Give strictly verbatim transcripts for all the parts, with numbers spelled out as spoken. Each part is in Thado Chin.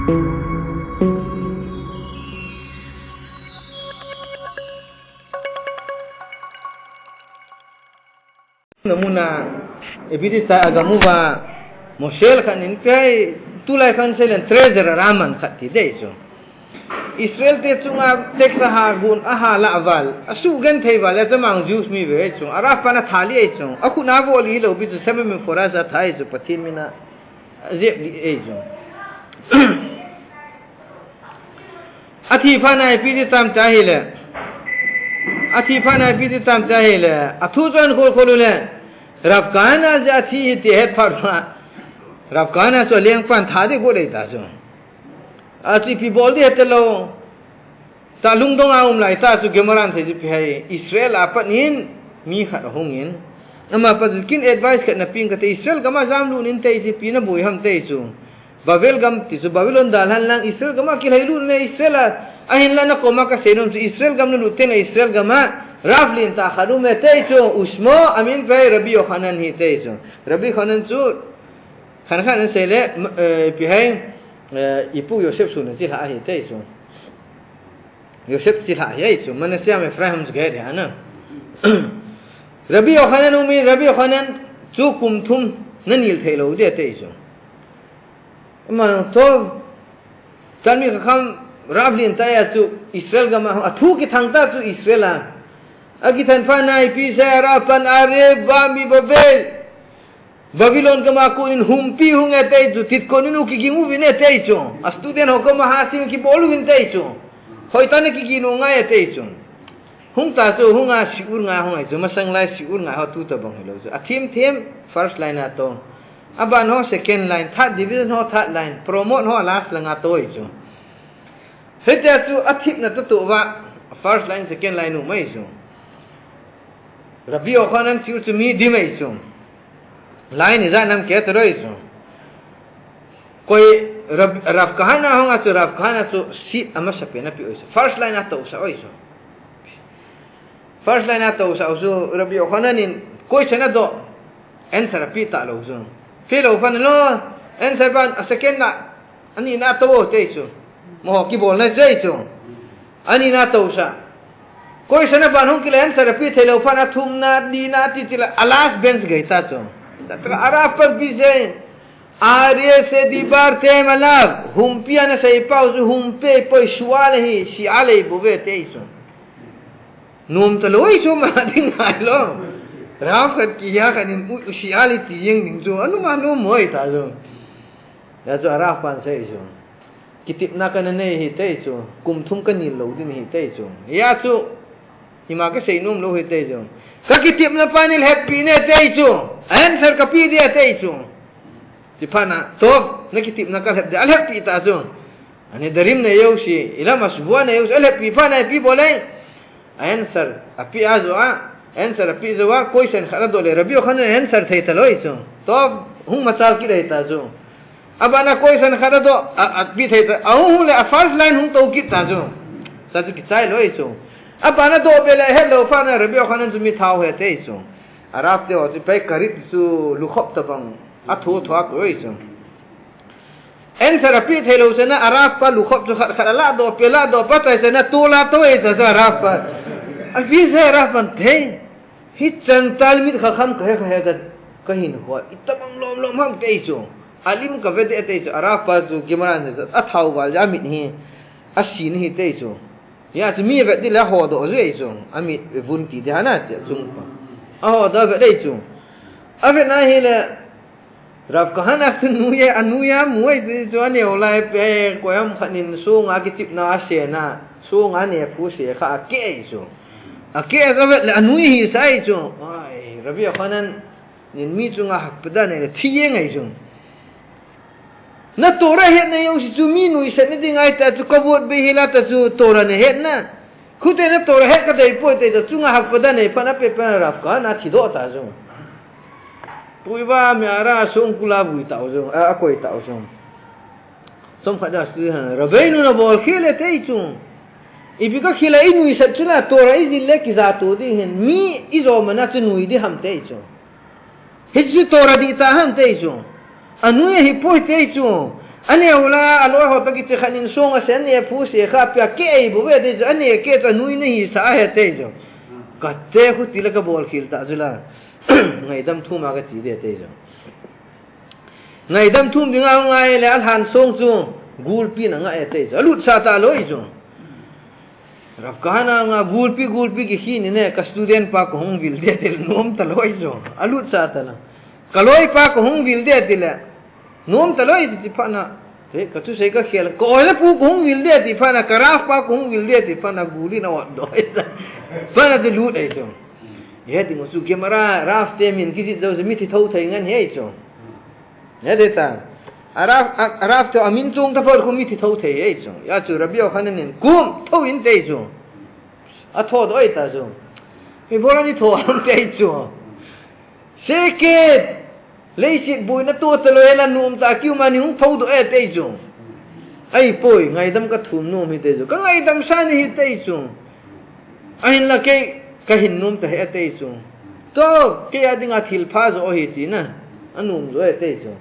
Namuna ipi ti ta, agam uva Moshe khat in, kai, tulai khan selen treasure araman khat ti dei chu. Israel te chunga tax aha gun aha la val, asugenthei val, atamang Jews mi ve chu. Arab pan atha li ei chu. Akhut na vo li lo bi chu, seven four a sa thai chu, Pathen mina jep li ei chu. Athi phat na ipi ti tam ta hile. Athi phat na ipi ti tam ta hile. Athu chon khol khol le. Rav Kahana je athi hi ti het phat ma. Rav Kahana chu leng pan tha di ko dei ta chu. Achi ipi bol di het lo. Ta lungdong a um lai ta chu Gemara in thei chu ipi hai. Israel a pat in mi khat ahung in. Ama pat chu kin advice khat na ping kate, Israel gam a jam lut in te, ipi na boi ham te chu. Babel gam ti chu Babylon dalhan lang Israel gam a kilhai lut me Israel a, ahinla na koma kasei nom chu Israel gam na lut teng le Israel gam a Rav lentah khat um e te chu, ushmo, amin pe Rabbi Yochanan hi te chu. Rabbi Yochanan chu khan khan an sei le, eh, ipi hai, eh, ipu Yosef sun a chilhah ahi te chu. Yosef chilhah hi ahi chu, Manasseh a Ephraim chu gei de ana. Rabbi Yochanan um in, Rabbi Yochanan chu kum thum na nil thei lo di ati chu. Ama to, Talmid Chacham Rav lentah a chu Israel gam a, athu kithang ta chu Israel a. Akithan phat na ipi sa Rav pan are ba mi ba be. Babylon gam a kon in humpi hung e te chu, tit kon in u kigin uvin e te chu. A student ho koma ha sim kibol uvin te chu. Hoitah na kigin u ngai e te chu. Hung ta chu, hung a shiur ngai hung ai chu, masang lai shiur ngai ho tu tabang hilou chu. Athim thim first line a to. Aban ho second line, third division ho third line, promote ho last lang a to ai chu. Hitia chu athipna to to va, first line, second line u mai chu. Rabbi Yochanan chu chu mi di mai chu. Line ijat nam kei ta roi chu. Koi Rav, Rav Kahana hung a chu, Rav Kahana chu seat amasapen api oi chu. First line a tousah oi chu. First line a tousah chu, Rabbi Yochanan in question adoh, answer api ta lou chu. Pi lou phat lo, answer ban a second na, ani na to te chu. Mo kibol na jai chu. Ani na tousah. Question aban hung kile answer api thei lou phat, athumna, lina ti ti la, a last bench gei ta chu. Ta tra ara pa bi je. Are se dibartem alav. Humpi ana sei pau chu humpi poi shuale hi, shiale bo ve te chu. Nom ta loi chu ma ding ngai lo. Rav khat kiya khat in u, u shiale ti jeng ding chu. Anu ma nom moi ta chu. Ya chu Rav pan sei chu. Kitepna kana nei hi te chu, kum thum kanil lou ding hi te chu. Ya chu, ima kasei nom lou hi te chu. Ka kitepna pa in lheppi ne te chu. Answer kapi dia te chu. Ti phat na, to, na kitepna kalhep dia, alheppi ta chu. Ani darim ne yo si, ila masbua ne yo si, alheppi phat na ipi bol e. Answer api a jou a, answer api jou a, question khat adoh le, Rabbi Yochanan answer thei ta loi chu. To, hung machal kit lei ta chu. Abana question khat adoh, a, api thei ta, ahung hung le, a first line hung to kit ta chu. Sa chu kichai loi chu. Abana doh be le, het lou phat na, Rabbi Yochanan chu mi thao he te chu. A Rav te ho chu, pai karit chu, lukhop tabang, athu thu a koi chu. Answer api thei lou sena, a Rav pa lukhop chu khat khat a ladoh pe, ladoh pa chai sena, tu la to e cha cha Rav pa. Api se Rav pan thei. Hichan Talmid Chacham kahe kahe ka, kahin hoi. Itabang lom lom ham te chu. Alim kave te te chu. A Rav pa chu Gemara ne chu. Athao val ja mit hi. Asi ni hi te chu. Ya chu mi vet di la ho doh jui chu. Amit vun ti di hana ti chung pa. Aho doh vet dei chu. Avet na hi le Rav Kahana chu nuiya, anuiya muai ti chu aneo lai pe, koiham khat in sunga kitepna asena, sunga ne phu se kha ake chu. Ake avet le anui hi sai chu. Ai, Rabbi Yochanan in mi chunga hakpa dan nei le thi jeng ai chu. Na Torah hetna jouse chu mi nuisat na ding ahi ta chu, kavot bei hila ta chu Torah na hetna. Khute na Torah het kadei poi te chu, chunga hakpa dan nei phat na pe pa Rav Kahana thi doh ta chu. Pui va mi ara sung kula vui ta chu, a, akoi ta chu. Som khat da su ha, Rabbeinu na bol khel e te chu. Ipi kakhel a inuisat chu na Torah ijil le kija to ding hin, mi ijom na chu nui di ham te chu. Hichu Torah dih ta ham te chu. Anui ahi poi te chu. Ane ula, aloi ho toh kiche khat in song a sen ne phu se kha pia ke ei bou ve te chu, ane ke chu anui na hi sa he te chu. Ka te khu ti la ka bol khil ta chu la. Ngaidam thum a ka ti de te chu. Ngaidam thum ding a ngai le a lhan song chu gulpi na ngai te chu. Alut sa ta loi chu. Rav Kahana nga gulpi gulpi ki hi ni ne ka student pa ko hung vil de te nom ta loi chu. Alut sa ta la. Ka loi pa ko hung vil de te le. Nom ta loi ti phat na. He, ka chu sei ka khel. Ka oi la pu ko hung vil de ti phat na, ka Rav pa ko hung vil de ti phat na, guli na ot doi. Phat na te lut ei chu. He ti mo chu Gemara, Rav te min ki jit jo mi thi tho thei ngan he chu. He te ta. A Rav, a, a Rav te a min chung ta phat ko mi thi tho thei he chu. Ya chu Rabbi Yochanan in kum tho in te chu. A tho doi ta chu. He bora ni tho am te chu. Seket. Leiset boina to ta loi la nom ta kiu ma ni hung tho do e te chu. Ai poi, ngaidam ka thum nom hi te chu. Ka ngaidam sa ni hi te chu. Ahin la kei, ka hin nom ta he te chu. To, kei a ding a thil pha jo hi ti na. A nom jo e te chu.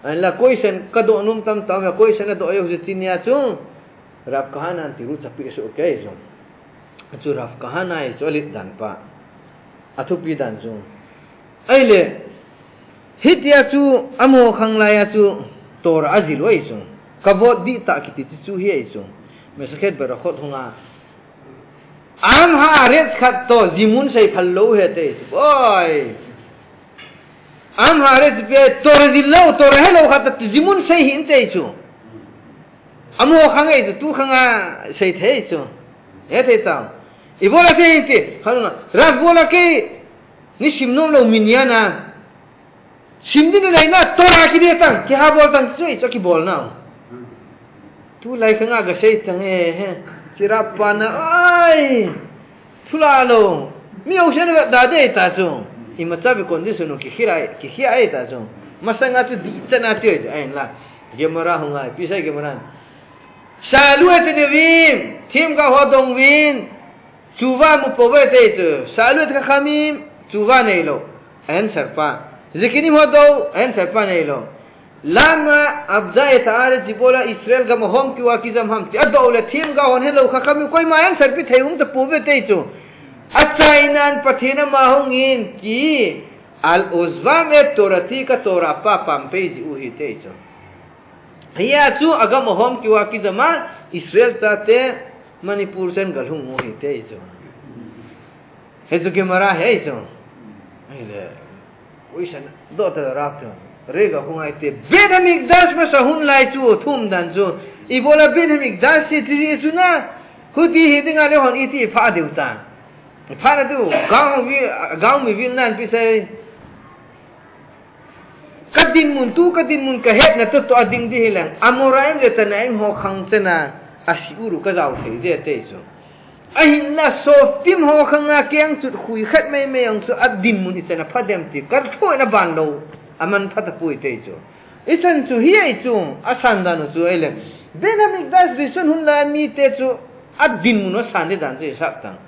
Ahin la question ka do nom tam tam, question a do yo chu ti nia chu. Rav Kahana an ti ru chapi so ke chu. Chu Rav Kahana hi chu a lit dan pa. A thupi dan chu. Ai le, hitia chu amaho khang lai a chu Torah a zil uai chu. Kavod dihtah kiti chu chu hi ai chu. Masechet Berachot hung a. Am haaretz khat to zimun sei phal lou he te. Boi. Am haaretz pe Torah zil lou, Torah he lou khat to zimun sei hi in te chu. Amaho khang ei chu, tu khang a sei thei chu. He thei tau. I bol a thei ti, khanuna. Rav bol a kei, ni sim nom lou minyan a. Sim din lei na, Torah ki de tang, ki ha bol tang chu, ei chu ki bol nau. Tu lai khang a ga sei tang e, he. Chi Rav pa na, ai. Thula lo. Mi au sen ga da de ta chu. I ma cha bi condition ki khira, ki khia ai ta chu. Masang a chu di cha na ti ai la. Gemara hung ai, pi sai Gemara. Shalu et neviim, themgao ho dong uvin, tshuva mu pouve te chu. Shalu et chachamim, tshuva nei lou. Answer pa. Zekeni ho dou, answer pa nei lou. Lama avda et haaretz, ibola Israel gam a hom kiu a kijam ham ti. Adou le themgao hon helou chachamim koima answer pe thei um ta pouve te chu. Achainan Pathen ama hung in ki al ozvam et Torati, ka Torah pa pam pei ji u hi te chu. Hia chu agam a hom kiu a kijam a Israel chate Manipur sen ga lhung u hi te chu. He chu Gemara he chu. Ai le. Ui san do ta ra chu. Re ga hung ai te. Beit Hamikdash masa hun lai chu thum dan chu. Ibola Beit Hamikdash ti ti chu na. Huti hi ding a le hon iti pha deu ta. Pha na tu. Gao mi, gao mi vil nan pi sai. Ka dinmun tu, ka dinmun ka hetna tu, tu a ding di hileng. Amoraim le Tanaim ho khang chena, a shiur u ka jao thei de te chu. Ahinla Softim ho khang a keng chu khui khat mai mai ang chu a dinmun i chena pha dem ti. Ka thui na ban lou, a man pha ta pui te chu. I chan chu hi ai chu, a san dan u chu ai le. Beit Hamikdash Rishon hun la mi te chu, a dinmun a san di dan chu i sak tang.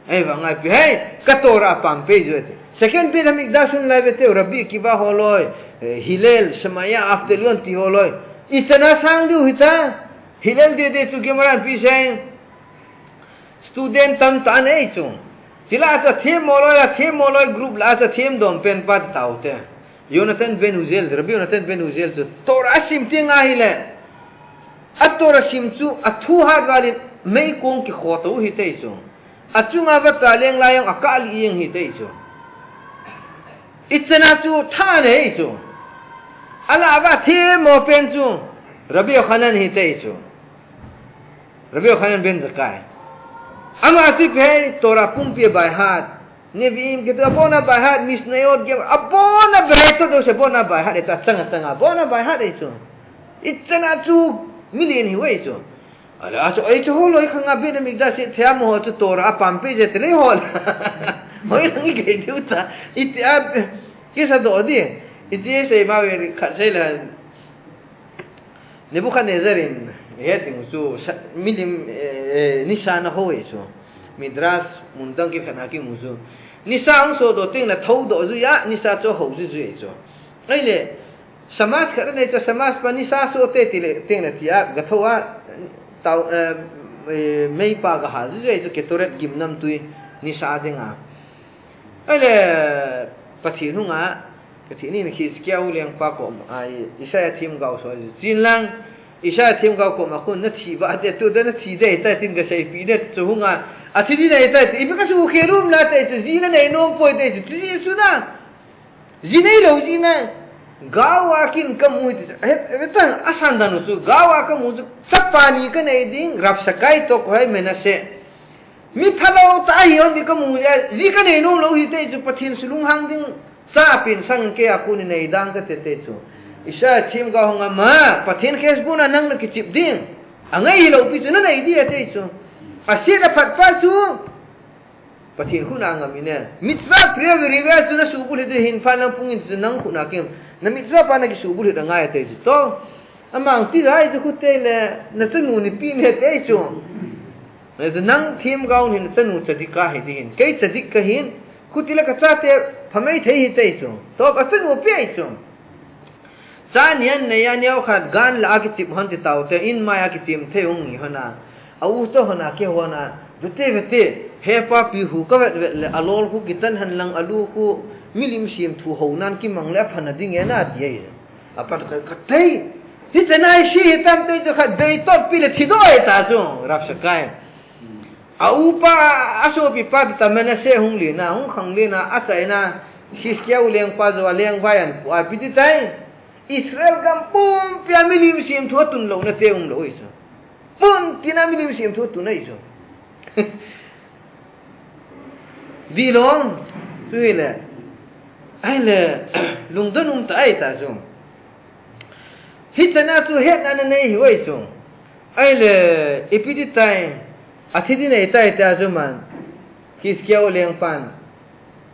Ei, va ngai pi, hei, ka Torah a pam pei jo te. Second Beit Hamikdash hun lai ve te, Rabbi Akiva holoi, eh, Hillel, Shemaiah, Avtalyon ti holoi. I chena sang diu hita, Hillel de de chu Gemara pi sei. Student tam ta nei chu. Tila cha them moloi, a them moloi group la cha them dom pen pa ta u te. Yonatan ben Uziel, Rabbi Yonatan ben Uziel chu Torah a sim ti ngai le. A Torah sim chu a thu hat valin meikong kikho to hi te chu. A chunga va ta leng lai ang a ka li ing hi te chu. I chena chu tha nei chu. A la va them mo pen chu. Rabbi Yochanan hi te chu. Rabbi Yochanan ben Zakkai. Ama chu pe Torah pumpi by heart. Nevi'im kiti abona by heart, Mishnayot kiti abona by heart, to se abona by heart, eta changa changa abona by heart ei chu. I chena chu million hi uai chu. Ala a chu ei chu holoi khang a Beit Hamikdash se thia mo ho chu Torah a pam pei je te le hol. Hoi lang i gei diu ta. Iti a kisa do di. Iti sei ma ve khat sei la. Nebuchadnezzar in, he ding chu, sa-, milim, eh, eh, nisa na ho e chu. Midrash mun dang kikhen a kimu chu. Nisa hung so do ting la tho do ju ya, nisa chu ho ju ju e chu. Ai le, Samas khat anei chu, samas pa nisa so te ti le, teng le tia, ga tho a, tau, eh, eh, mei pa ga ha, zu zai chu Ketoret gimnamtui nisa ding a. Ai le, Pathen hung a, Pathen in Hizkia u leng pa kom, ai, Isaiah themgao so, chin lang, Isaiah themgao kom a kun na thi ba te, tu da na thi dei ta tin ga sei pi de, chu hung a, a thi di dei ta, ipi ka su khe rum la te, chu ji na nei nom poi te, chu ji su na. Ji nei lo ji na, gao a kin ka mu ti, he, he ta, a san dan u chu, gao a ka mu chu, chapa ni ka nei ding, Rabshakai to ko hai Manasseh. Mi phalou ta hi hon di ka mu ya, ji ka nei nom lo hi te chu, Pathen su lunghang ding, cha pen sang ke a kun nei dang ka te te chu. Isaiah themgao hung a ma, Pathen khesbun a nang na kichip ding, a ngai hi lo pi chu na nei di a te chu. A se na phat pa chu, Pathen khut a ngam in e. Mitzvah prayer very well chu na subulhit ding hin pha lang pung in chu nang khut a kim. Na mitzvah pa na kisubulhit a ngai te chu to. Amang ti lai chu khut te le na chanu ni pi ne te chu. Na chu nang themgao hin na chanu tzadik ka hi ding hin. Kei tzadik ka hin. Khut ti le ka chate phamei thei hi te chu. To ka chanu pi ai chu. Cha nian nei a neo khat gan la a kichip hon ti tau te, in mai a kichim thei hung hi hon a. A u to hon a ke hon a, vete vete, he pa pi hu ka vet vet le, a lol khu kitan han lang a lu khu, milim sim thu ho nan kimang le a phan a ding e na ti ai. A pat ka, ka thei. Ti te nai si hi tam te chu khat bei tot pi le thi doi ta chu, Rabshakai. A upa, a sopi pa kita Manasseh hung lina, hung khang lina, a chaina, Hizkia u leng pa jo a leng vai an pu a pi ti tai. Israel gam pumpi a milim sim thu a tun lo na te um lo i chu. Pumpi na milim sim thu a tun ai chu. Di lo, chu hi le. Ai le, lungdon um ta ai ta chu. Hi chana chu het na na nei hi oi chu. Ai le, ipi ti tai, a thi di nei tai ta chu man. Hizkia u leng pan.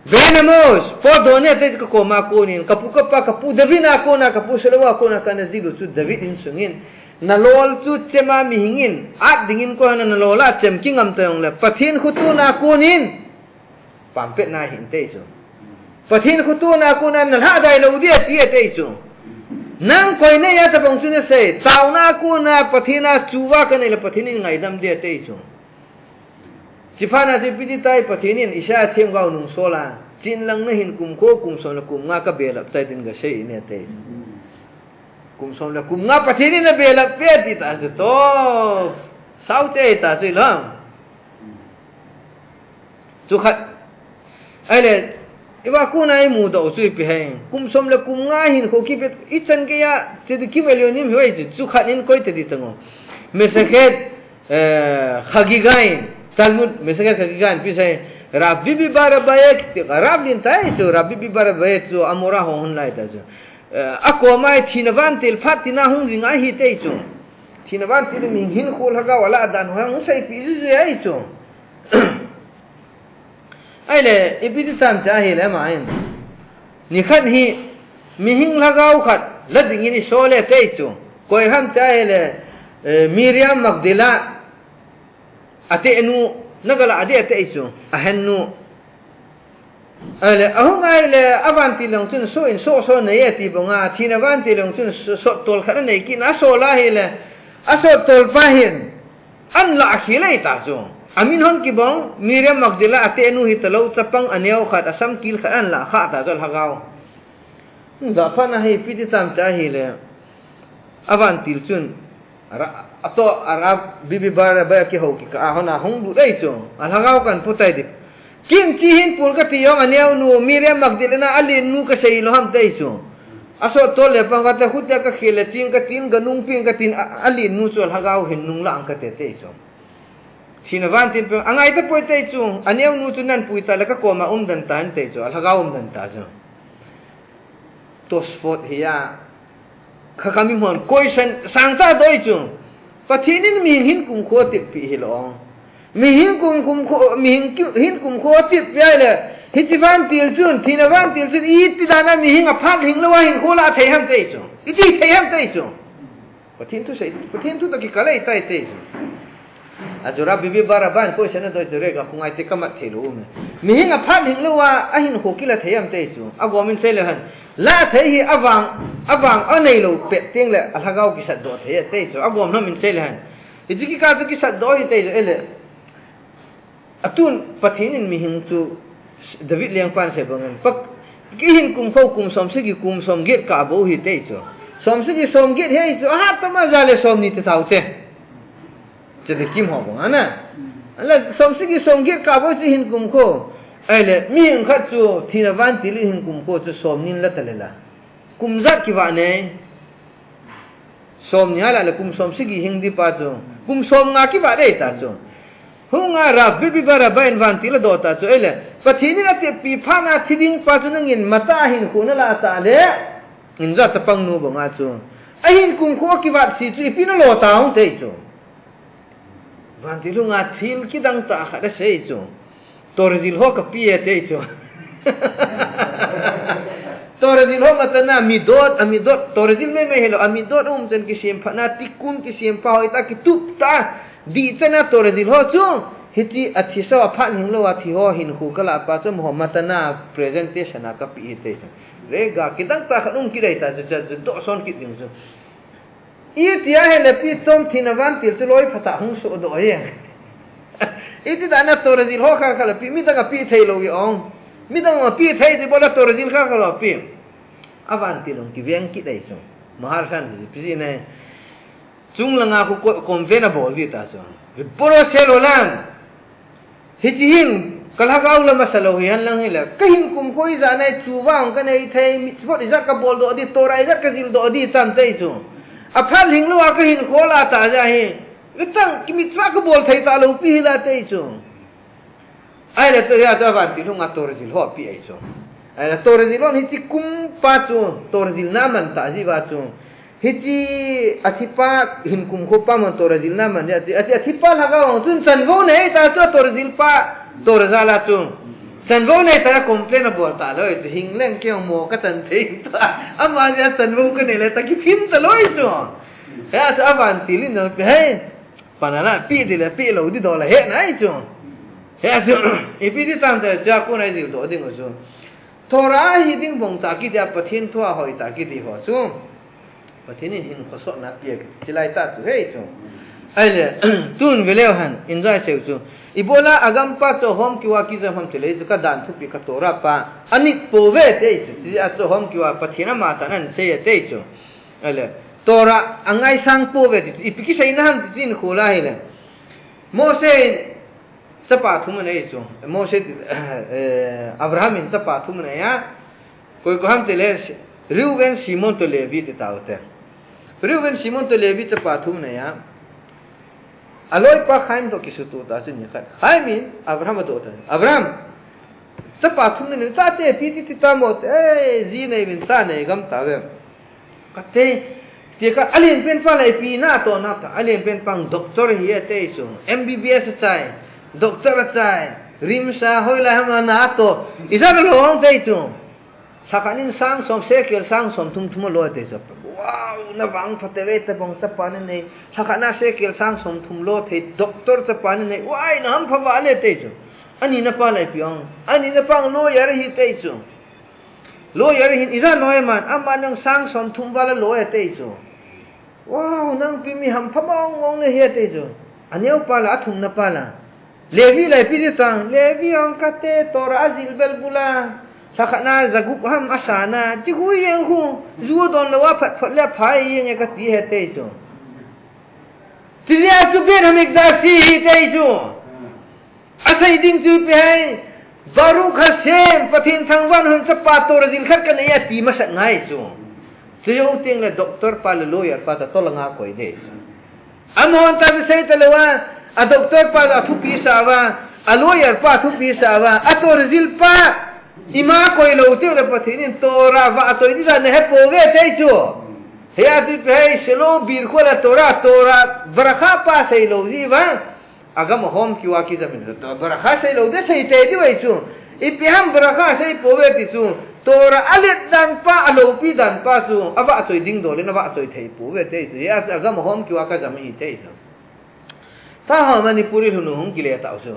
Venamos, po do ne te ka koma konin, ka pu ka pa, ka pu David na kona, ka pu Salomo a kona ka na zilu chu David in sungin. Na lol chu chema mihing in, at dingin ko na na lol a chem kingam ta yong le. Pathen khutu na konin. Pampet na hin te chu. Pathen khutu na kona na lha dai lo dia ti te chu. Nang koi ne ya ta bang chu ne sei, tau na kona Pathen a chu wa ka nei le Pathen in ngaidam dia te chu. Chiphat na chu ipi ti tai Pathen in Isaiah themgao nung sol a. Chin lang na hin kum kho kum som le kum nga ka belap tai tin ga sei ne te. Kum som le kum nga Pathen in na belap pe ti ta chu to. Sau te ta chu lo. Chu khat. Ai le, i va kona i mu do chu ipi hai. Kum som le kum nga hin kho kipet, i chan ke ya, che di ki million nim hoi chu, chu khat in koi te di tango. Mesechet, eh, Chagigain, Talmud, Mesechet Chagigain, pi sai, Rabbi Bibar Abayek, Rav lin tai chu, Rabbi Bibar Abayek chu, Amora ho hon lai ta chu. Eh, a ko mai thina van til phat tina hung ring a hi te chu. Thina van til mi hin khol Lhagao a la dan ho hung sei pi zu zu ai chu. Ai le, ipi ti tam cha hi le ma in. Ni khat hi, mihing Lhagao khat, la ding in i so le te chu. Koi ham cha hi le, eh, Miriam Magdala, a te nu, na ga la a de te chu. A hen nu. Ai le, a hung ai le, a van ti long chun so in so so nei e ti bong a, thina van ti long chun so, so tol khat a nei ki na so la hi le, a so tol pa hin. An la khi lei ta chu. A min hon kibong, Miriam Magdala a te nu hi ta lo, chapang a neo khat, a sam kil khat an la kha ta chu Lhagao. Za pha na hi pi ti tam cha hi le. A van til chun. A ra, a to, a ra, Bibi Bar, ba ki ho ki ka, a hon a hung du dei chu. A Lhagao kan pu tai di. Kim chi hin pul ka ti yong a neo nu, Miriam Magdalena a lin nu ka sei lo ham tei chu. A so to le pang ka ta khut ka khel le ting ka tin ka nung ping ka tin a, a lin nu chu Lhagao hin nung la ang ka te tei chu. Thina van tin peng, a ngai ta poi tei chu, a neo nu chu nan pui ta le ka koma um dan ta an tei chu, a Lhagao um dan ta chu. Tosfot hi a, kha kami hmon koi san, sang ta doi chu. Pathen in mihing hin kum kho tip pi hi lo. Mihing kum, kum kho, mihing ki, hin kum kho tip pi ai le, hi ti van til chun, thina van til chun, i ti dan a mihing a phak hing lo a hin kho la thei ham tei chu. I ti thei ham tei chu. Pathen thu sei, Pathen thu ta ki kalei tai te. A chu Rabbi Bibi Bar a ban koi sana doi chu re ka khungai te ka mat thei lo me. Mihing a phat hing lo a, a hin kho kila thei am te chu. A gomin sei le han. La thei hi avang, avang anei lou pet teng le alhagao kisatdoh thei e tei chu. Agom na min sei le hen. Hichu kikah chu kisatdoh hi tei chu ele. Atun Pathen in mihing chu David lengpan sei bangin. Pak, kihin kum kho kum som sagi kum som get kah bou hi tei chu. Som sagi som get hi chu. Ahat tama ja le som ni te tau te. Chu te kim ho bang ana. Ala som sagi som get kah bou chu hin kum kho. Ai le, mihing khat chu, thina vantil in hin kum kho chu som nin la ta le la. Kum jat kivah nei. Som ni ala le kum som sagi hing di pa chu. Kum som nga kivah dei ta chu. Hunga Rav Bibi Baraba in vantil adoh ta chu. Ai le, Pathen in atepi phat na thi ding pa chu nangin mata hin khu na la ta le. In ja ta pang nu banga chu. Ahin kum kho kivah si chu ipi na lo ta hung tei chu. Vantil hunga thil kidang tah khat asei chu. Torah zil ho kapeh e tei chu. Torah zil ho matana midot, amidot, Torah zil meimei hilou, amidot um chan kisem phat na, tikkun kisem pha hoi ta, kitup ta, dih chan a Torah zil ho chu. Hiti athi so aphat hing lou athi ho hin khu kala pa chu mo matana presentation a kapeh e tei chu. Rega kidang tah khat um kidei ta chu, chu, chu doh son kit ding chu. Iti a hele pi chom thina vantil chu loi phat a hung sohdoh e. Iti dan a Torah zil ho kha kha la pi, midang a pi thei lou i ong. Midang a pi thei ti bola Torah zil kha kha la pi. Avantil hung kiveng kit dei chu. Maharsan ti pi ji nei. Chung langa khu ko-, convene abol di ta chu. Ribbono shel olam. Hiti hin, kalhagao la masa lou hi hen lang hile. Kahin kum kho ijat nei chu vang kanei thei, mitzvot ijat kabol doh di, Torah ijat kazil doh di chan tei chu. Aphat hing lou a kahin kho la ta ja hi. Itang ki mitzvah kabol thei ta lou pi hi la tei chu. Ai le chu ya chu avantil hunga Torah zil ho pi ai chu. Ai le Torah zil ho hiti kum pa chu, Torah zil na man ta ji va chu. Hiti athi pa hin kum kho pa man Torah zil na man di ati, ati, athi pa lhagao chun chanvo nei ta chu Torah zil pa, Torah zil a chu. Chanvo nei ta complain abol ta lou, hing leng kei mo kachan thei ta. Ama ni chanvo kanei le ta kiphin ta lou chu. He a chu avantil in no pe he. Panana pi di le pi lou di doh la he nai chu. He a chu, ipi di tam ta chu a ko nai zil doh ding chu. Torah hi ding bong ta kiti a Pathen thu a hoi ta kiti ho chu. Pathen in hin khosotna pia kiti lai ta chu hei chu. Ai le, tun ve leu hen, in jai seu chu. Ibola agam pa chu hom kiwa kijam ham ti le chu ka dan thupi ka Torah pa. Anit po ve tei chu. Ti a chu hom kiwa Pathen ama tan an sei tei chu. Ai le, Torah angai sang po ve ti chu. Ipi kisei na ham ti chin khu la hi le. Mose Chapa thum anei chu. Mose, eh, Abraham in chapa thum anei a. Koi koi ham ti le, Reuben, Shimon to Levi ti tau te. Reuben, Shimon to Levi chapa thum anei a. Aloipa Chaim to kisuto ta chu ni khat. Chaim in Abraham adoh ta. Abraham, chapa thum anei, chate pi ti ti ta mo te. Eh, ji nei vin cha nei gam ta ve. Kate, ti ka alen pen pa la ipi na to na ta, alen pen pang doctor hi e tei chu, M B B S chai, doctor chai, RIMS a hoi lai ham na to, ijat lo hong tei chu. Lhakhat in sang som sekel sang som thum thum lo tei chu. Wow, na vangpha te ve ta bong chapa nei nei. Lhakhat na sekel sang som thum lo thei doctor chapa nei nei. Wai na hampha va le tei chu. Ani na pa la ipi ong. Ani na pang lawyer hi tei chu. Lawyer hin ijat lawyer man, ama nang sang som thum val a lawyer tei chu. Wow, nang pi mi hampha mong mong na hi tei chu. Aneo pa la, athum na pa la. Levi la ipi ti tang, Levi ong kate Torah azil bel bula. Lhakhat na jagup ham asana, ti hui yang hu, ju don lo a phat phat le phai yang e kati he tei chu. Ti le a chu ben ham ik da si hi tei chu. Asei ding chu ipi hai, Baruch Hashem, Pathen thangvah in chapa Torah zil khat kanei ati masat ngai chu. Chu jou teng le doctor pa le lawyer pa ta tolanga koi dei chu. Amahon ta sei ta lou a, a doctor pa la thupi sa va, a lawyer pa thupi sa va, a Torah zil pa, ima koi lou teng le Pathen in Torah vahchoi di sa na he po ve tei chu. He ati pe hai selo bir ko la Torah, Torah, bracha pa sei lou ji va. Agam a hom kiwa kijam in, to bracha sei lou de sei tei di vai chu. Ipi ham bracha sei po ve ti chu. Torah alet dan pa, aloupi dan pa chu. Avahchoi ding dol in avahchoi thei po ve tei chu. Hi a, agam a hom kiwa kajam hi tei chu. Ta ho Manipuri lhunu hung kile tau chu.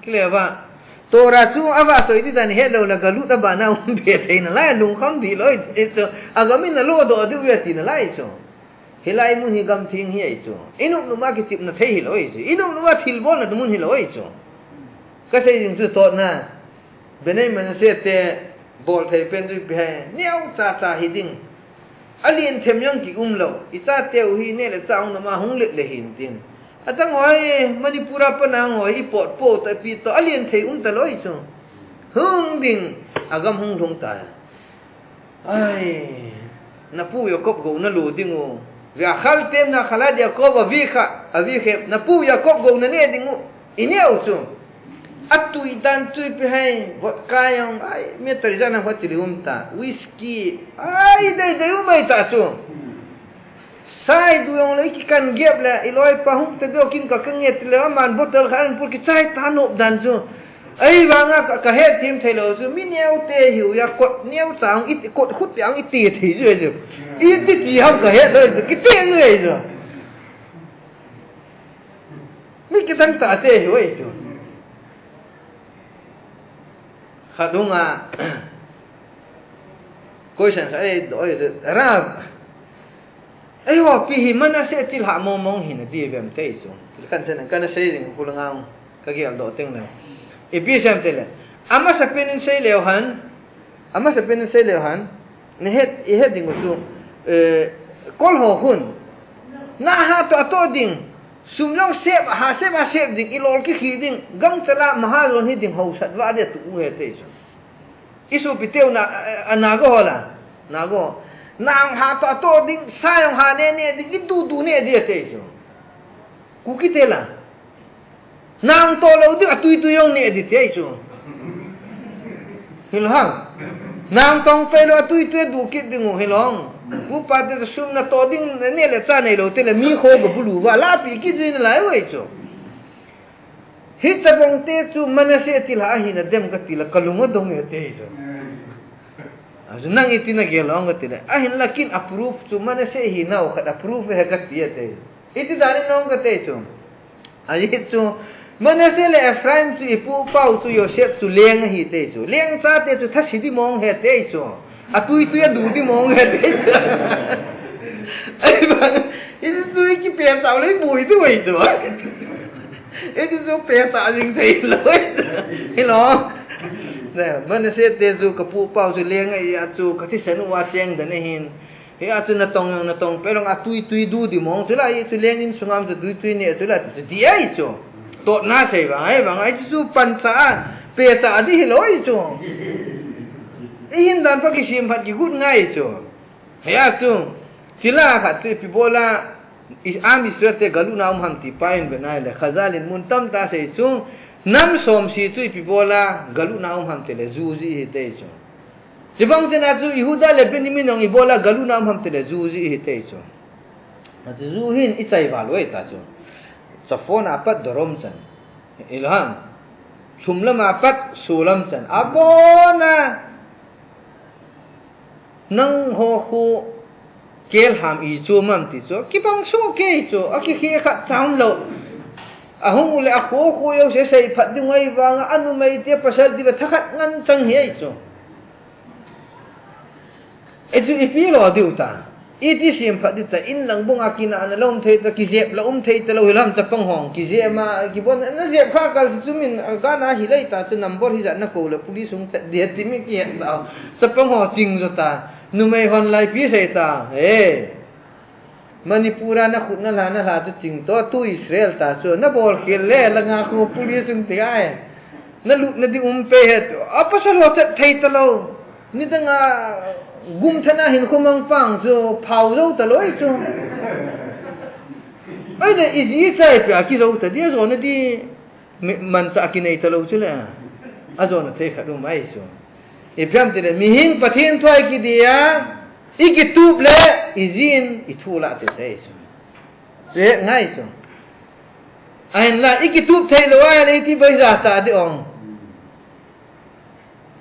Kile va. Torah chu avahchoi ding dan helou le galut abana um be thei nalai, lungkham dih lou ahi chu. Agam in alo doh diu ve ti nalai chu. Hilai mun hi gam theng hi ahi chu. Inop nop a kichepna thei hilou ahi chu. Inop nop a thilbolna mun hilou ahi chu. Kasei ding chu totna. Bnei Menashe te bol thei pen chu ipi ham. Neocha cha hiding. Alen them jong kium lou. Ichateu hi neh le chah hung noma hung let le hin tin. Atang hoi, Manipur a pat a hung hoi, ipot po ta pi to, alen thei um talou ahi chu. Hung ding, agam hung lhung ta. Ai, napu Jacob gou nalu ding u. Ve'achaltem na'achalad Yaakov avicha, avicha, napu Jacob gou naneh ding u. Ineh u chu. Atui dan chu ipi ham, vodka jong, ai, mi tari jana hot chili um ta. Whisky, ai, dei dei um ahi ta chu. Sa idu jong le, ikikan gep le, iloipa hung te deu kin ka kange ti le, aman bottle khat ahin put kichai ta nop dan chu. Ahivanga ka, kahet them thei lou chu, mi neo te hiu a kot neo cha hung iti, kot khut te hung iti thei chu ahi chu. Iti ti ham kahet lou chu, kiti chu ahi chu. Mi kidang tah te hiu ahi chu. Khat hung a, question khat eidoh ahi chu, Rav, eiho pi hi Manasseh chilhah mong mong hi nadi vem ti chu. Kan chen, kana sei ding khu langa hung, kagel doh teng le. Ipi sem ti le. Amasapen in sei leu hen. Amasapen in sei leu hen. Nahet, ihet ding u chu, eh, kol ho khun. Naha toh atoh ding. Sum jong sep, ha sep, ha sep ding, ilol kikhih ding, gangchal a mahajon hiding haosat vah ding atu u ahi ti chu. Isopi teu na, a, a, Naga ho la, Naga ho. Nang ha toh atoh ding, sa jong ha neh neh ding, idu du neh ding ahi ti chu. Kuki te la. Nang toh lou ding, atui tui jong neh ding ti ahi chu. Hilou ham. Nang tong pei lou, atui tui du kit ding u hilou. Upa te sum natoh ding, neh le chah neilou te le, mi kho gabulu va, lapi kit jui nalai u ahi chu. Hitabang te chu Manasseh chilhah ahi nadem kati le, kalung adong e ti ahi chu. Achu nang iti nagel ham kati le. Ahinla kin a proof chu Manasseh hi nao khat a proof ahi kati e ti ahi. Iti dan in nong kati chu. Ahi chu, Manasseh le Ephraim chu ipu pau chu Joseph chu leng ahi ti chu. Leng chate chu thasi di mong ahi ti chu. Atui tui adu di mong ahi ti chu. Ahivang, iti chu ikipeh tau le iboi di vei chu. Iti chu peh ta jing thei lou. Hilou. Ne, Manasseh te chu kapu pau chu leng ahi a chu kathisan u a cheng dan ahin. Hia chu natong jong natong pei lou a tui tui du di mong chu la, hichu leng in sungam chu tui tui neh chu la, chu di ahi chu. Totna sei vang, ahivang, ahi chu chu pancha a, pehcha di hilou ahi chu. Ihin dan pa kisem phat kigut ngai chu. Hia chu, chila khat chu ipi bol a, i, Am Israel te galutna um ham ti pa in ve nai le, Chazal in mun tamtah sei chu, nam som seh chu ipi bol a, galutna um ham ti le, ju jih ahi ti chu. Chubang chena chu Yehuda le Benjamin jong ibola galutna um ham tile ju jih ahi ti chu. Ati ju hin ichai val u ahi ta chu. Chafon a pat Dorom chan. Ilham. Lhum lam a pat Solam chan. Abona. Nangho khu Kelham i chu mam ti chu, kibang soh kei chu, akikhe khat cham lou. Ahung u le akho kho jouse sei phat ding ahi vang a, anumei te pasal ti le thakhat ngen chang hi ahi chu. Hichu ipi lo diu ta. Iti sem phat ding ta, in lang bung a kinahna lo um thei ta, kijep lo um thei ta lou hi lam chapang hong, kijep ma, kibon, na jep kha kal chu min, a, gana hi lei ta, chu number hi jat na ko le, police hung chat dia ti mi kihet ta. Chapang ho ching jo ta. Numei hon lai pi sei ta. He. Manipur a na khut na lha, na lha chu ching to, tu Israel ta chu. Na bol khel le, langa khu police hung ti ai. Na lut na di um pe het. A pasal ho chat thei ta lou. Nidang a gum thana hin khumang pang chu phau jou ta lou chu. Ai le iji chai pe a ki jou ta dia jo na di. Mi, manchah kinei ta lou chu le. Ajona thei khat um ahi chu. Ipi ham tile, mihem Pathen thu a ikiti a, ikitup le, ijin, ithu lah te te chu. Chu het ngai chu. Ahinla, ikitup thei lou a, le iti bai ja ta di ong.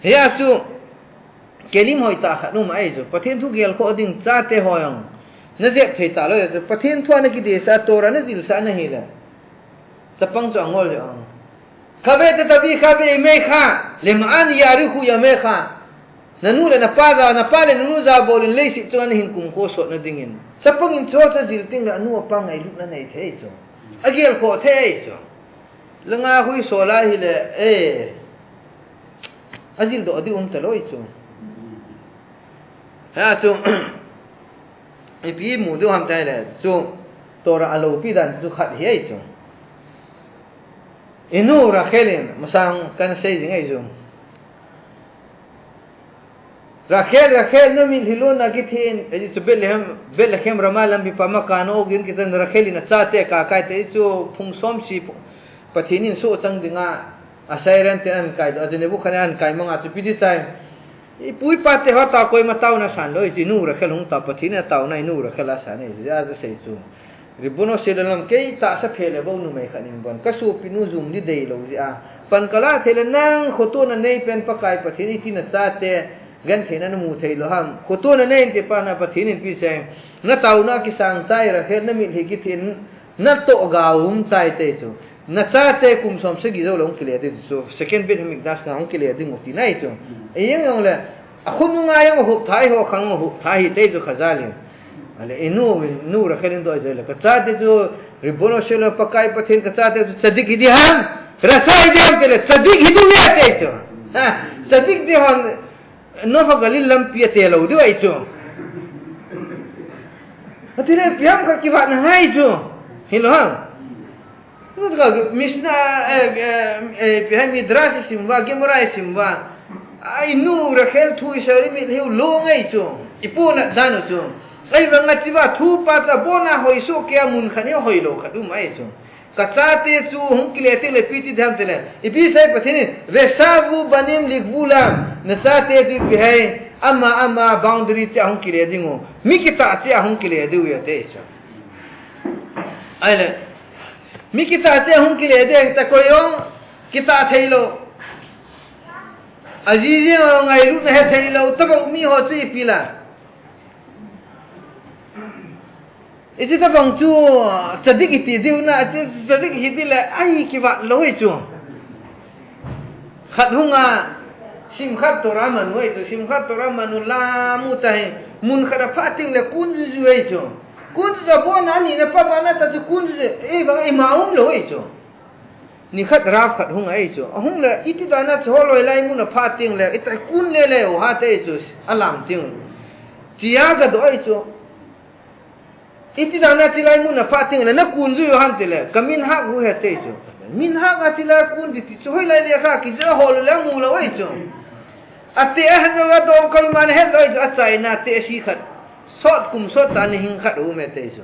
Hia chu, kelim hoi ta khat um ahi chu. Pathen thu gel kho ding chate hoi ong. Na jep thei ta lou chu. Pathen thu a na kiti sa, Torah na jil sa na hi le. Chapang chu angol le ong. Khatvei tatabi khatvei mei kha, lem an yari khu ya mei kha. Nanu le napa ja, napa le nanu ja bol in leiset chunga nahin kumkho sot na dingin. Chapang in cho cha jil ting le anu apa ngailut na nei thei chu. Agel kho thei chu. Langa hui so la hi le, eh. Ajil doh di um ta loi chu. Ha chu. Ipi mu diu ham tai le chu. Torah a lopi dan chu khat hi ai chu. Inu Rachel in, masang kan sei jing ai chu. Rachel, Rachel, na mitlhi lonna kithin, eh, chu Bethlehem, Bethlehem Ramah lampi pama kana ogin kitan Rachel in achate kakai te chu phung som si Pathen in sohchang dinga, Assyrian te an kai, a Nebuchadnezzar an kai manga chu ipi ti tai. Ipu ipa te ho tah koima taona san loi, inu Rachel hung ta Pathen in ataona inu Rachel asan e, jia ja sei chu. Ribbono shel olam, kei tahsa phe le bou numei khat in bon, ka sopinu jum di dei lou jeh a. Pan kala thei le nang khotona nei pen Pakai Pathen iti nachate, gentheina namu thei lou ham. Khotona nei inte pa na Pathen in ipi sei. Na taona kisang tai Rachel, na mitlhi kithin, natoh ga um tai te chu. Nachate kum som sagi jou le hung kile ding chu. Second Beit Hamikdash na hung kile ding u ti nai chu. Ei jong jong le, a khonung a jong ahup thai ho khang ahup thai hi te chu Khazal in. Ale, inu, inu Rachel in doi joi le. Ka chate chu, Ribbono shel olam Pakai Pathen ka chate chu, tzadik hi di ham, rasha hi di ham te le, tzadik hi di le te chu. Ha, tzadik di ham, Nova Galil lampi a te lou di ai chu. Ati le, ipi ham ka kivat na ngai chu. Hilou ham. Mishnah, eh, eh, eh, ipi ham Midrash isim uva, Gemara isim uva. Ai, inu Rachel thu isei le mitlhi u lo ngai chu. Ipu na dan u chu. Ahivanga chiva thu pa ta bona hoi so ke a mun khat ni hoi lou khat um ai chu. Ka chate chu hung kile teng le ipi ti dam te le. Ipi sei Pathen in, Veshavu banim ligvulam. Nachate chu ipi hai. Ama, ama boundary che a hung kile ding u. Mi kitah che a hung kile ding u ya te chu. Ai le. Mi kitah che hung kile ding ta koi jong, kitah thei lou. Ajiji jong ngailutna he thei lou, tabang mi ho chu ipi la. Iti tabang chu, tzadik iti diu na, iti tzadik hi di le, ai kivat lou chu. Khat hung a, Simchat Torah manu ai chu, Simchat Torah manu la mu ta hi, mun khat a pha teng le kun ju ju ai chu. Kun ju bon a ni na pa ba na ta chu kun ju, eh, ba ima um lou ai chu. Ni khat Rav khat hung ai chu. Ahung le, iti dan a chu holoi lai mun a pha teng le, ita kun le le u ha te chu, alam teng. Chia ga do ai chu. Iti dan a tilai mun a pha teng le, na kun ju u ham te le, ka minhag u he te chu. Minhag a tilai kun di ti chu hoilai le kha, kija hol le mu lou ai chu. Ate a han a dong koi man het lou ai chu, achaina te si khat. Sot kum sot ta ni hing khat u me te chu.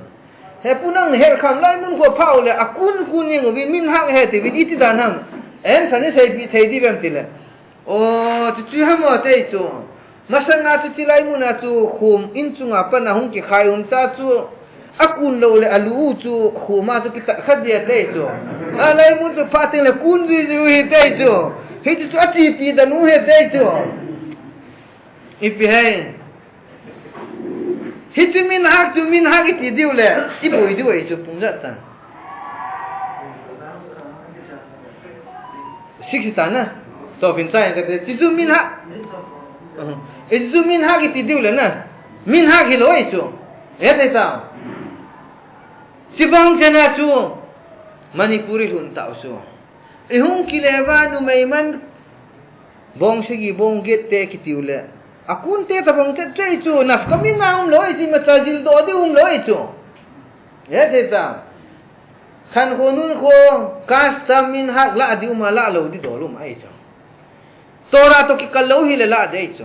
He pu nang he kham lai mun kho phau le, akun kun jeng uvin minhag he ti uvin iti dan ham. En sa ni sei pi thei di vem ti le. O, ti chu ham o te chu. Masanga chu tilai mun a chu khum in chunga pan a hung kikhai um ta chu. Akun lou le alu u chu khum a chu kitat kha dia te chu. A lai mun chu pha teng le kun ji ji u hi te chu. Hi chu chu achi pi dan u he te chu. Ipi hai. Hichu minhag chu minhag iti diu le, iboi diu ai chu pung jat ta. Six ta na. Chopin chai ka te, hichu minhag. Hichu minhag iti diu le na. Minhag hilou ai chu. E te ta. Sibang chena chu. Manipuri lhun tau chu. Ihung kile uva numei man bong sagi bong get te kitiu le. Akun te tabang te chei chu nafkamina um lou ai chu, imacha jildoh di um lou ai chu. He te ta. Khan kho nun kho custom minhag la di um a la lou di dol um ai chu. Torah to kikal lou hile la dei chu.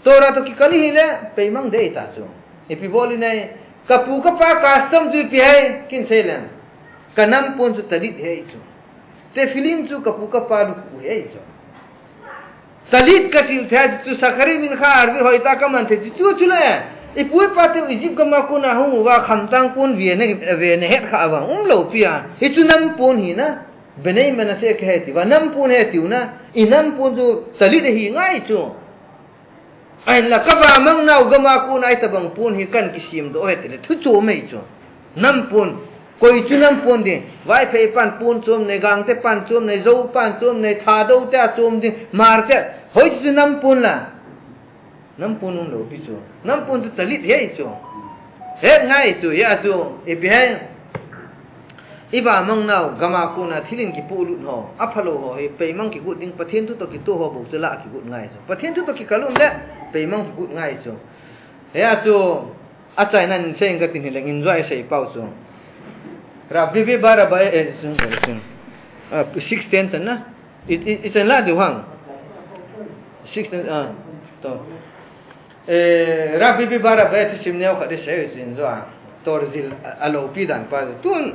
Torah to kikal hile peimang dei ta chu. Ipi bol inai, kapu kapa custom chu ipi hai, kin sei leng. Ka nampon chu talit hai chu. Tefillin chu kapu kapa lukhuh hai chu. Talit kasil thei chu, Shacharit, Mincha, Arvit hoitah kaman thei chu, chu chu le. Ipu ipa te Egypt gam a kona hung uva khamtang pon ve na, ve na het kha uva um lou pi a. Hichu nampon hi na. Bnei Menashe kahe tiu va, nampon he tiu na, i nampon chu talit ahi ngai chu. Ahinla kavamang nau gam a kona itabang pon hi kan kisemdoh he tile, thu chom ahi chu. Nampon, Koi chu nam pon ding? Vaiphei pan pon chom nei, Gangte pan chom nei, Zou pan chom nei, Thadou te a chom ding, Hmar te. Hoi chu nam pon la. Nam pon umlou pi chu. Nam pon chu talit hi chu. He ngai chu, hia chu. Ipi hai. Iba mang nau, gama kona thilin kipulut ho. Aphalou ho, hi peimang kigut ding, Pathen thu to kitu ho, bou chu la kigut ngai chu. Pathen thu to kikal um le, peimang kigut ngai chu. Hia chu. Achaina in sei inge katin hileng in jua isei pau chu. Rabbi Baraba e, eh, sin, sin. Ah, six ten tan na. It, it, it's a lot of hang. Six ten, ah, to. Eh, Rabbi Baraba e, ti sim neo khat isei sin jua. Tor jil a, alou pi dan pa. Tun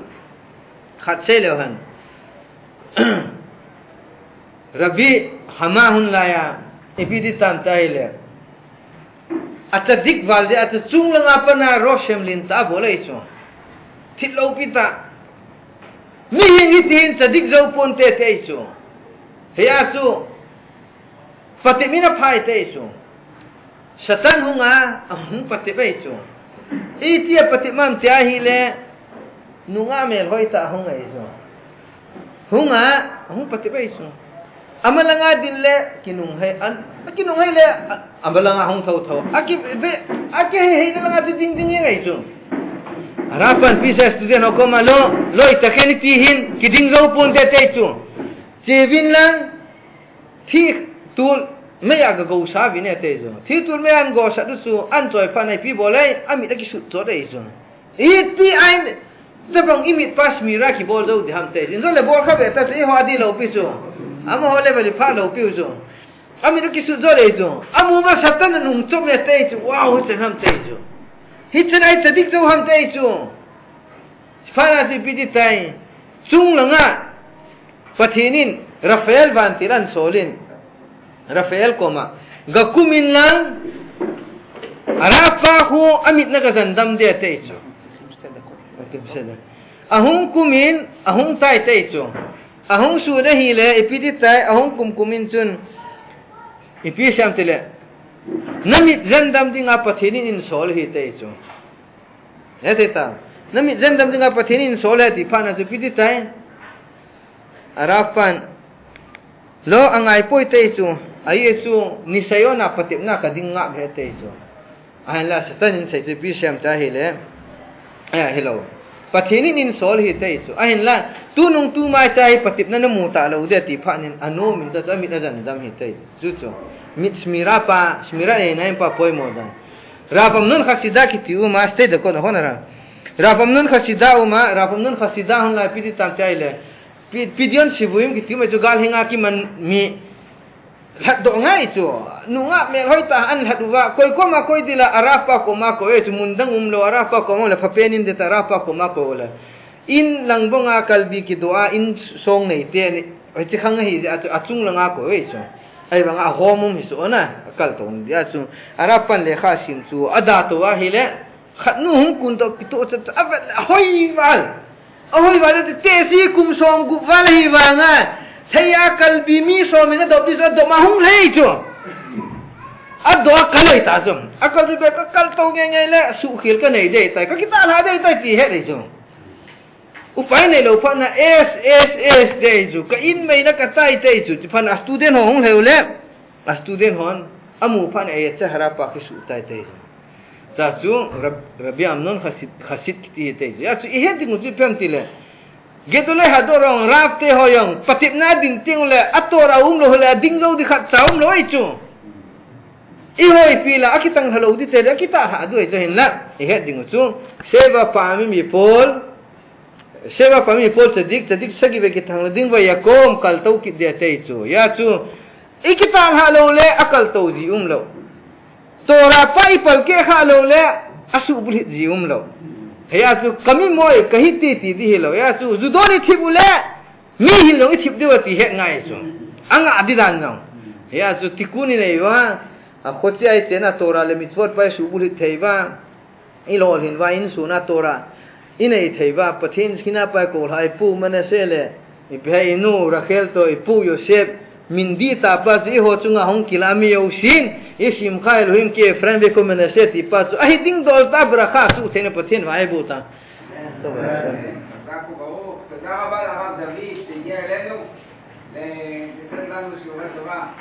khat sei leu hen. Rabbi Hama hun laiya, ipi ti tam ta hile. Atsadik val de, atsa chung langa pana rosem lin ta bol ei chu. Thit lou pi ta. Mi hin hiti hin tsadik jou pon te te ei chu. Hia chu. Patep in aphai te ei chu. Satan hunga, ahung patep ei chu. Iti a patep mam tia hile, nunga melhoi ta hung ei chu. Hunga, ahung patep ei chu. Amalanga din le, kinung hei an, kinung hei le, a, amalanga hung thou thou. Aki, be, aki hei hei langa ding ding ei chu. Arapan pisa student ho koma lo, loi ta khen ti hin, kiding jou pon te te ei chu. Chevin lang, Thi tul mei a ka go sa vin e te chu. Thi tul mei an go sa du chu an choi pha nai pi bol ei, amit a kisut chot ei chu. Iti ain, tabang imit pa smear a kibol jou di ham te. Injo le bol kha ve ta chu, i ho di lou pi chu. Amaho le vali pha lou pi chu. Amit a kisut chot ei chu. Amu ma Satan a nung chom e te chu. Wow, chen ham te chu. Hichan ai tsadik jou ham te chu. Phat a chu ipi ti tai. Chung langa Pathen in Raphael vantil an sol in. Raphael koma. Ga kum in lang. Arapa khu amit na ga jan dam de te chu. Ahung kum in, ahung tai te chu. Ahung sun ahile, ipi ti tai, ahung kum kum in chun. Ipi siam ti le. Na mit jan dam dinga Pathen in in sol hi te chu. He te ta. Na mit jan dam dinga Pathen in sol e ti phat na chu ipi ti tai. Arapan. Lo angai poi te chu. Ai chu ni sayo na patep na ka ding nga he te chu. Ahin la Satan in sei chu ipi siam ta hile. Eh, hello. Pathen in in sol hi te chu. Ahin la, tu nung tu mai cha hi patep na na mu ta lou de ti phat nin anom in ta chu amit a jan dam hi te chu chu. Mit smear pa, smear e na in pa poimo dan. Rav Amnon Chasida kiti uma, stay the course, hon ara. Rav Amnon Chasida uma, Rav Amnon Chasida hon lai ipi ti tam chai le. Pi-, Pidyon Shevuim kiti uma chu gal hinga kiman mi lhat doh ngai chu. Nunga melhoi ta an lhat uva, koi koma koi dila, Arapa koma koi chu mun dang umlou, Arapa koma le phapen in de ta, Arapa koma koi le. In lang bonga kalbi kidoh a, in song nei te ni, hoi chi khang hi, a, achung langa koi chu. Ai banga hom um hi so na, akal tong dia chu. Arapan lekha sim chu, ada to a hile, khat nu hung kun to kito cha cha, avet le, ahoi val. Ahoi val te, te si kum som gup val hi vanga. Thei a kalbi mi som in adop di chu, adop ma hung lei chu. Adop a kal lei ta chu. Akal bi be ka kal to nge nge le, su khil ka nei dei tai, ka kita la dei tai ti he dei chu. Upai nei lou phat na S S S te chu, ka in mei na ka tai te chu, ti phat na student ho hung lheu le, a student hon, amu phat na e chehara pa kisu tai te chu. Cha chu, Rab-, Rabbi Amnon Chassid, Chassid kiti te chu. Ya chu, i het ding u chu ipi ham ti le. Gedolei Hador jong, Rav te ho jong, patepna ding teng le, a Torah um lou le, a ding lou di khat cha um lou ei chu. I hoi pi la, a kitang lha lou di te le, a kita lha du ei chu hin la, i het ding u chu. Sheva Pa'amim Yipol, Sheva Pa'amim Yipol tzadik, tzadik sagi ve kithang le ding ve yakom kal to kit de tei chu. Ya chu, i kitah lha lou le, a kal to ji um lou. Torah pa i palkeh kha lou le, a subulhit ji um lou. Hia chu, ka mi moi, ka hiti ti di hi lou. Ya chu, ju don i thip u le, mi hi lou i thip diu a ti het ngai chu. A ngah di dan jong. Hia chu, tikkun i nei uva, a khochia i chena Torah le mitzvot pa i subulhit thei uva. I lolhin uva, insung a Torah i nei thei uva, Pathen kina pa i kolha i pu Manasseh le, i pi hai i nu Rachel to i pu Yosef, min di ta pa chu i ho chunga hung kila mi jousen, i simcha Elohim ki Efraim vekho Manasseh ti pa chu, ahi ding dol ta bracha suh theina Pathen vaibo ta. תודה רבה לרב דוד שהגיע אלינו לתת לנו שיעורי תורה.